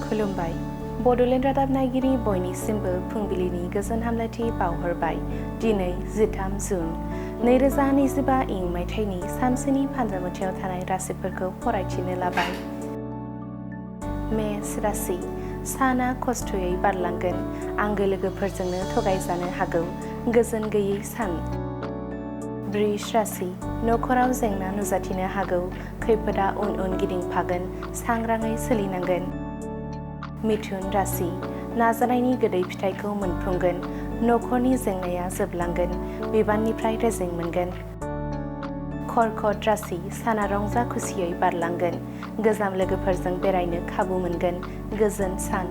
खुलुमबाय। बड'लेण्ड रादाब नायगिरि बयनिसिमबो फुंबिलिनि गोजोन हामलायथि बावहरबाय। दिनै 13 जुन 2025 मायथाइनि सानसेनि फान्जामुथियाव थानाय राशिफोरखौ फरायथिनो लाबाय। मेष राशि। साना खस्थ'यै बारलांगोन। आंगो लोगोफोरजोंनो थगायजानो हागौ। गोजोन गैयै सान। वृष राशि। नखराव जेंना नुजाथिनो हागौ। खैफोदा उन गिदिंफागोन। सांग्राङै सोलिनांगोन। मिथुन राशि। नाजानायनि गोदै फिथाइखौ मोनफुंगोन। नखरनि जेंनाया जोबलांगोन। बिबाननिफ्राय रेजें मोनगोन। कर्कट राशि। साना रंजा खुसियै बारलांगोन। गोजाम लोगोफोरजों बेरायनो खाबु मोनगोन। गोजोन सान।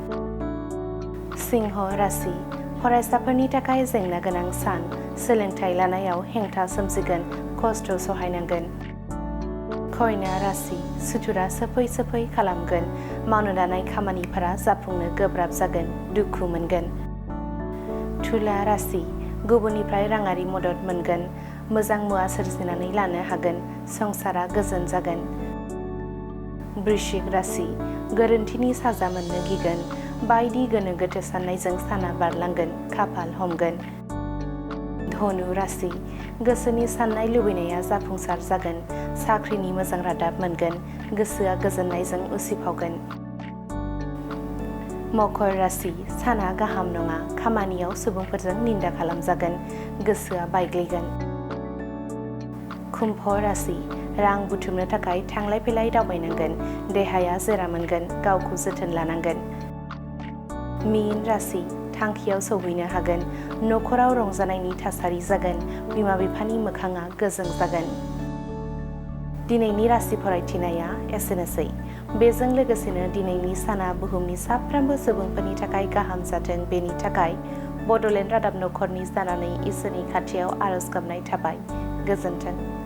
सिंह राशि। फरायसाफोरनि थाखाय जेंना गोनां सान। सोलोंथाइ लानायाव हेंथा सोमजिगोन। खस्थ' सहायनांगोन। कन्या राशि। सुथुरा सोफै खालामगोन। मावनो लानाय खामानिफोरा जाफुंनो गोब्राब जागोन। दुखु मोनगोन। तुला राशि। गुबुननिफ्राय राङारि मदद मोनगोन। मोजां मुवा सोरजिनानै लानो हागोन। संसारा गोजोन जागोन। वृश्चिक राशि। गोरोन्थिनि साजा मोननो गिगोन। बायदि गोनो गोथो साननायजों साना बारलांगोन। खाफाल हमगोन। धनु राशि। गोसोनि साननाय लुबैनाया जाफुंसार जागोन। साख्रिनि मोजां रादाब मोनगोन। गोसोआ गोजोननायजों उसिफावगोन। मकर राशि। साना गाहाम नङा। खामानियाव सुबुंफोरजों निन्दा खालामजागोन। गोसोआ बायग्लिगोन। कुम्भ राशि। रां बुथुमनो थाखाय थांलाय फैलाय दावबायनांगोन। देहाया जोरा मोनगोन। गावखौ जोथोन लानांगोन। मीन राशि। थांखियाव सौहैनो हागोन। नखराव रंजानायनि थासारि जागोन। बिमा बिफानि मोखाङा गोजों जागोन। दिनैनि राशि फरायथिनाया एसेनोसै। बेजों लोगोसेनो दिनैनि साना बुहुमनि साफ्रोमबो सुबुंफोरनि थाखाय गाहाम जाथों बेनि थाखाय बड'लेण्ड रादाब नखरनि जानानै इसोरनि खाथियाव आरज गाबनाय थाबाय। गोजोन्थों।